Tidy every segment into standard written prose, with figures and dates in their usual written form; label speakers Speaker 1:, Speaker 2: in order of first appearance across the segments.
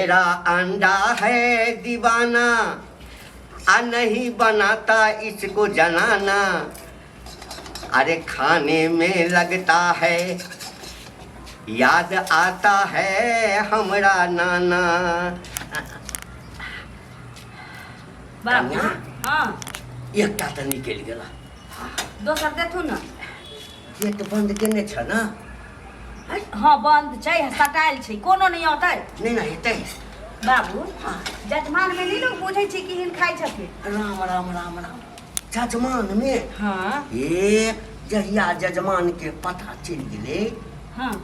Speaker 1: मेरा अंडा है दीवाना, आ नहीं बनाता इसको जनाना। अरे खाने में लगता है, याद आता है हमरा नाना।
Speaker 2: बाबू।
Speaker 1: कन्या?
Speaker 2: हँ।
Speaker 1: एकटा तऽ निकलि गेला।
Speaker 2: दोसर देथुन ने।
Speaker 1: गेट बंद केने छ ने?
Speaker 2: हँ, बन्द छै, सटायल छै, कोनो नहि औतै।
Speaker 1: नहि ने हेतै।
Speaker 2: बाबू।
Speaker 1: हँ।
Speaker 2: जजमान मे नहि लोक बुझै छै कि हिन खाइ छथिन।
Speaker 1: राम राम राम राम, जजमान मे?
Speaker 2: हँ।
Speaker 1: ए जहिया जजमान के पता चलि गेलै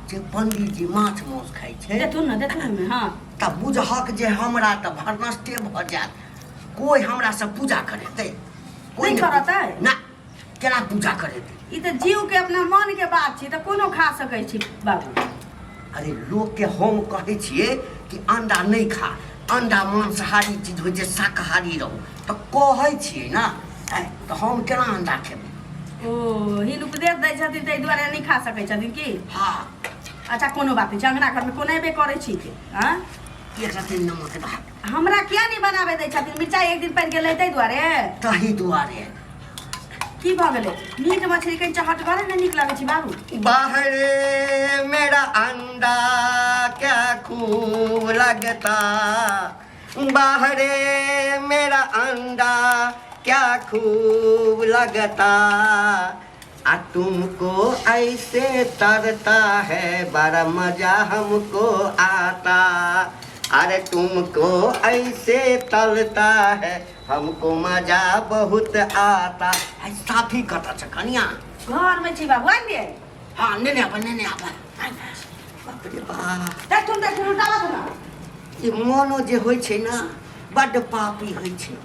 Speaker 1: जे पंडित जी माछ मांस खाइ छै,
Speaker 2: देथुन ने, देथुन ने, हँ।
Speaker 1: तऽ बुझहक जे हमरा तऽ भरनष्टे भऽ जायत। कोइ हमरा से पूजा करेतै? कोइ
Speaker 2: नहि करतै?
Speaker 1: ना, केना पूजा करेतै?
Speaker 2: ई तऽ जीव के अपना मन के बात छी, तऽ कोनो खा सकै छी बाबू।
Speaker 1: अरे लोकके हम कहै छियै कि अंडा नहि खा, अंडा मांसाहारी चीज होइ छै, शाकाहारी रहू, तऽ कहै छियै ने। आँय, तऽ हम केना अंडा खेबै?
Speaker 2: ओ हिन उपदेश दै छथिन, ताहि दुआरे नहि खा सकै छथिन की?
Speaker 1: हँ।
Speaker 2: अच्छा, कोनो बात नहि छै, अंगना घरमे कोनो एबे करै छी के आँ।
Speaker 1: एक रत्ती नमक दहक।
Speaker 2: हमरा किया नहि बनाबे दै छथिन? मिरचाइ एक दिन पड़ि गेलै ताहि दुआरे?
Speaker 1: ताहि दुआरे।
Speaker 2: की भऽ गेलै? मीट मछली कनि चहटगरे नहि नीक लगै छै बाबू।
Speaker 1: बाहरे मेरा अंडा क्या खूब लगता, बाहरे मेरा अंडा क्या खूब लगता, आ तुमको ऐसे तरता है, बड़ा मजा हमको आता। अरे तुमको ऐसे तलता है, हमको मजा बहुत आता है। साफी कतऽ छै कनिया?
Speaker 2: घरमे छी बाबू, आनि दियै?
Speaker 1: हाँ, नेने आबऽ, नेने आबऽ। बाप रे बाप।
Speaker 2: देखथुन, देखथुन, उल्टा ना।
Speaker 1: ई मनो जे होइ छै ने, बड्ड पापी होइ छै।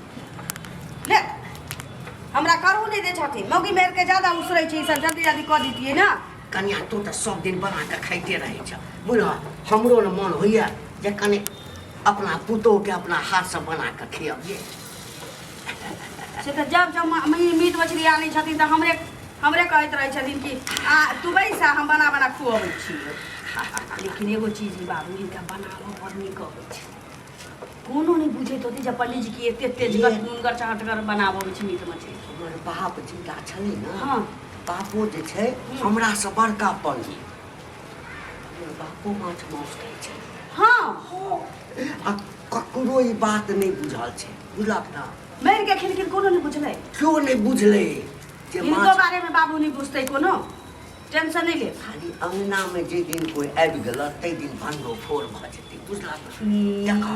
Speaker 2: ले, हमरा करू नहि दै छथिन। मौगी मेहर के ज्यादा उसरै छै ई सब, जल्दी जल्दी कऽ दितियै ने।
Speaker 1: कनिया, तू तऽ सब दिन बना कऽ खाइते रहै छ, बुझल? हमरो ने मन होइए जे कनि अपना पुतोहके अपना हाथसँ बना कऽ खियबियै।
Speaker 2: से तऽ जब जब मीट मछली आनै छथिन तऽ हमरे हमरे कहैत रहै छथिन कि आ तू बैस आ, हम बना बना खुअबै छी। लेकिन एगो चीज बाबू, हिनका बनाबऽ बड़ नीक अबै छै। कोनो नहि बुझैत होतै जे पंडीजी की एते तेजगर नुनगर चहटगर बनाबऽ अबै छै मीट मछली।
Speaker 1: हमर बाप जिंदा छलै ने,
Speaker 2: हँ,
Speaker 1: बापो जे छै हमरासँ बड़का पंडित। हमर बापो माछ मांस खाइ छै। आ ककरो ई बात नहि बुझल छै, बुझलक ने?
Speaker 2: मारि के खेलखिन, कोनो नहि बुझलै?
Speaker 1: केओ नहि बुझलै जे
Speaker 2: हिनको
Speaker 1: माछ
Speaker 2: बारेमे बाबू नहि बुझतै, कोनो टेंशन नहि ले।
Speaker 1: खाली अंगनामे जे दिन कोइ आबि गेल, ताहि दिन भंडो फोड़ भऽ जेतै, बुझलक ने? देख,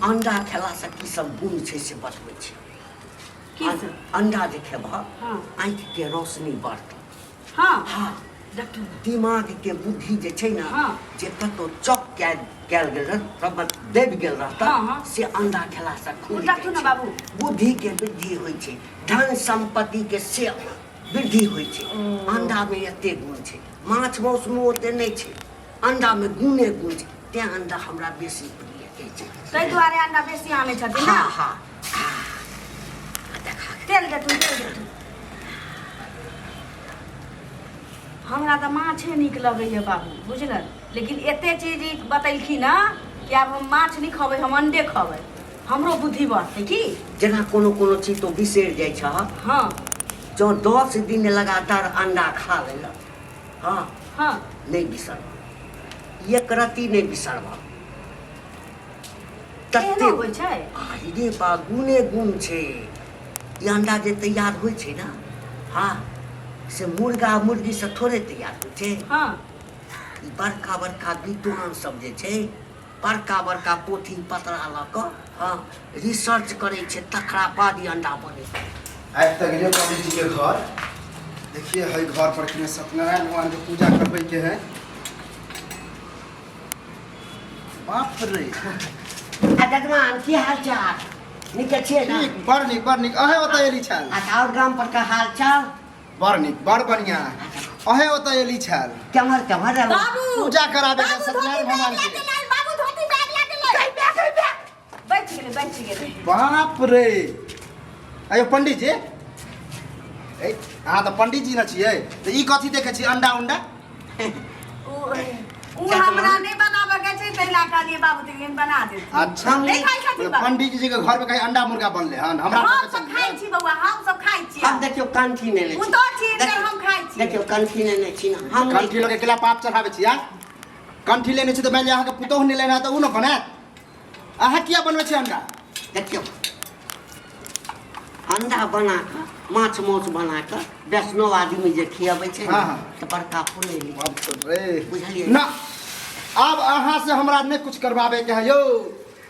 Speaker 1: अंडा खेलासँ की सब गुण छै से बतबै छी।
Speaker 2: की सब?
Speaker 1: अंडा जे खेबह, आँखिके रोशनी बढ़तौ। हँ।
Speaker 2: देखू।
Speaker 1: दिमागके बुद्धि जे छै ने, जे कतौ चौक कयल कयल गेल रहत, दबि गेल रहत,
Speaker 2: हँ, हँ।
Speaker 1: से अंडा खेलासँ खुलि
Speaker 2: देखू
Speaker 1: जाइ
Speaker 2: ने
Speaker 1: छै।
Speaker 2: बाबू।
Speaker 1: बुद्धिके वृद्धि होइ छै, धन सम्पत्तिके से वृद्धि होइ छै। अंडामे एते गुण छै, माछ मांसमे ओते नहि छै। अंडामे गुणे गुण छै, तें अंडा हमरा बेसी प्रिय अछि।
Speaker 2: ताहि दुआरे अंडा बेसी आनै छथिन ने?
Speaker 1: हँ हँ देखा।
Speaker 2: तेल देथुन, तेल देथुन। हमरा तऽ माछे नीक लगैए बाबू, बुझलन? लेकिन एते चीज ई बतेलखिन हँ कि आब हम माछ नहि खबै, हम अंडे खबै, हमरो बुद्धि बढ़तै की?
Speaker 1: जेना कोनो कोनो चीज तो बिसरि जाइ छह। जँ 10 दिन लगातार अंडा खा लेलक, हँ, नहि बिसरबह, एक रत्ती नहि बिसरबह।
Speaker 2: एहनो होइ छै?
Speaker 1: आहि रे बा, गुणे गुण छै। ई अंडा जे तैयार होइ छै ने, हँ, से मुर्गा मुर्गीसँ थोड़े तैयार होइ छै। ई बड़का बड़का विद्वान सब जे छै, बड़का बड़का पोथी पतरा लऽ कऽ, हँ, रिसर्च करै छै, तकरा बाद ई अंडा बनै छै।
Speaker 3: आबि तऽ गेलियै पंडित जी के घर। देखिए है घर पर कि सत्यनारायण भगवान के पूजा करबै के है। बाप रे!
Speaker 1: आ जजमान, की हाल चाल? नीके छियै ने?
Speaker 3: ठीक, बड़ नीक, बड़ नीक। अहें ओतऽ एली छल?
Speaker 1: अच्छा, आओर गाम पर का हाल चाल?
Speaker 3: बड़ नीक, बड़ बढ़िया। अहें ओतऽ एली छल?
Speaker 1: केम्हर केम्हर रहलहुँ?
Speaker 2: बाबू।
Speaker 3: पूजा कराबे के
Speaker 2: बाबू,
Speaker 3: सत्यनारायण
Speaker 2: धोती
Speaker 3: भगवान
Speaker 2: बैग
Speaker 3: के।
Speaker 2: लए गेलै, बाबू, धोती बैग लए गेलै। बचि गेलै, बचि गेलै।
Speaker 3: बाप रे! अयो पंडित जी, ए अहाँ तऽ पंडित जी ने छियै, तऽ ई कथी देखै छी, अंडा उंडा?
Speaker 2: उ उ हमरा नहि बनाबऽ के छै। तहिना कहलियै बाबू लेकिन बना देथिन।
Speaker 3: अच्छा।
Speaker 2: नहि खाइ छथिन बाबू।
Speaker 3: पंडित जी के घर में कहीं अंडा मुर्गा बनले हन हमरा
Speaker 2: हम सब खाइ छी बौआ, हम सब खाइ छी।
Speaker 1: हम देखियौ कंठी ने छी।
Speaker 2: पुतोह छी हिनकर, हम खाइ छी।
Speaker 1: देखियौ कंठी ने छी ना हम नहि-
Speaker 3: कंठी लगे केला पाप चढ़ाबै छी यार। कंठी लेने छी तऽ मानि लिअ अहाँके पुतोहु नहि लेने तऽ ओ ने बनायत। अहाँ किया बनबै छी अंडा?
Speaker 1: देखियौ अंडा बना कऽ माछ माउस बना कऽ वैष्णव आदमी जे खियाबै छै ने
Speaker 3: हाँ, हाँ।
Speaker 1: तऽ बड़का फुलेली
Speaker 3: बाप रे।
Speaker 1: बुझलियै?
Speaker 3: ना आब अहाँ से हमरा नहि कुछ करवावे के है यौ।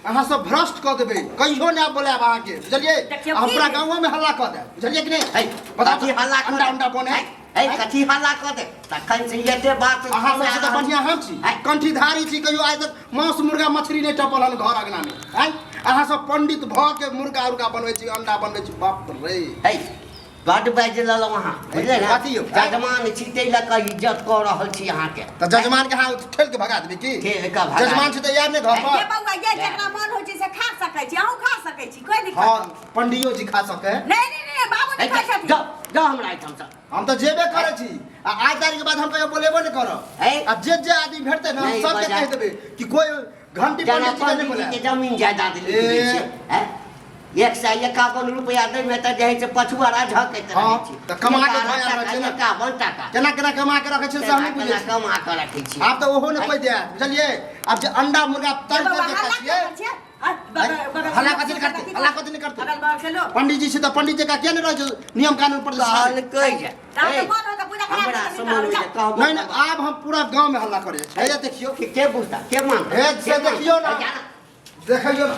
Speaker 3: अहाँ सब भ्रष्ट कऽ देबै, कहियो नहि आब बोलायब अहाँके, बुझलियै?
Speaker 2: देखियौ
Speaker 3: हम
Speaker 2: की
Speaker 3: पूरा
Speaker 2: भेल?
Speaker 3: गाँवो में हल्ला कऽ देब, बुझलियै कि नहि?
Speaker 1: है,
Speaker 3: बताउ
Speaker 1: कथी हल्ला कऽ
Speaker 3: अंडा
Speaker 1: देब?
Speaker 3: अंडा बने
Speaker 1: है, है, कथी हल्ला कऽ दे? तखन से एते बात
Speaker 3: अहाँ सबसे तऽ बढ़िआँ हम छी,
Speaker 1: है।
Speaker 3: कंठीधारी छी, कहियो आइ तक मांस मुर्गा मछली नहि टपल हन घर अङ्गना में। आँय अहाँ सब पंडित भऽ के मुर्गा उर्गा बनबै छी, अंडा बनबै छी, बाप रे।
Speaker 1: है, बड्ड बाजि लेलहुँ अहाँ, बुझलियै ने?
Speaker 3: कथी यौ?
Speaker 1: जजमान छी ताहि लऽ कऽ इज्जत कऽ रहल छी अहाँके।
Speaker 3: तऽ जजमान के अहाँ ठेल के भगा देबै की?
Speaker 1: ठेल के भगा
Speaker 3: जजमान छी तऽ यार नहि घर पर।
Speaker 2: ये बौआ, ये जकरा मन होइ छै से खा सकै छी, अहूँ खा सकै छी, कोई दिक्कत
Speaker 3: हाँ,
Speaker 2: नहि।
Speaker 3: पंडियो जी खा सकै।
Speaker 2: नहीं, नहीं, नहीं, बाबू नहीं खाइ छथिन।
Speaker 1: जाओ, जाओ हमरा एहिठामसँ।
Speaker 3: हम तऽ जेबे करै छी आ आज तारीख के बाद हम कहियो बोलेबो नहि करब।
Speaker 1: है?
Speaker 3: आ जे जे आदमी भेटतै ने हम
Speaker 1: नहीं,
Speaker 3: सबके
Speaker 1: बजा-
Speaker 3: कहि देबै कि कोई घंटी
Speaker 1: जेना
Speaker 3: पंडित जी के नहि
Speaker 1: पंडित जी
Speaker 3: बोलायब।
Speaker 1: के जमीन जायदाद लिख दै
Speaker 3: ए।
Speaker 1: छियै, हैं? 151 रुपया दै में तऽ जे है से पछुआरा झकैत रहै
Speaker 3: हाँ,
Speaker 1: छी।
Speaker 3: तऽ कमा के धऽ आयल रहै छै ने।
Speaker 1: 51 टाका।
Speaker 3: केना केना कमा के रखै छै से हम नहि बुझै
Speaker 1: केना
Speaker 3: छी।
Speaker 1: कमा के रखै छी।
Speaker 3: आब तऽ ओहो नहि कोइ देत, बुझलियै? आब जे अंडा मुर्गा तर
Speaker 2: बौआ,
Speaker 3: तर के
Speaker 2: हल्ला
Speaker 3: खाइ छियै।
Speaker 2: करै छियै? आ, बगल- बगल-
Speaker 3: हल्ला कथी नहि करतै? हल्ला कथी नहि करतै?
Speaker 2: अगल बगल के लोक।
Speaker 3: पंडित जी छै तऽ पंडित जी का किया नहि रहै छै नियम कानून पर?
Speaker 1: कहलकै जे
Speaker 2: तहन तऽ
Speaker 1: ए,
Speaker 2: मन होत तऽ पूजा करा
Speaker 1: हमरा
Speaker 2: देबै,
Speaker 1: समझ
Speaker 2: जाउ।
Speaker 1: जे कहबो
Speaker 3: नहि नहि, आब हम पूरा गाँव में हल्ला करै छी। हे देखियौ
Speaker 1: के, के बुझता, के मानता?
Speaker 3: हे, से
Speaker 1: के मानता?
Speaker 3: देखियौ ना।
Speaker 1: हे, जा ना।
Speaker 3: देखियौ ना।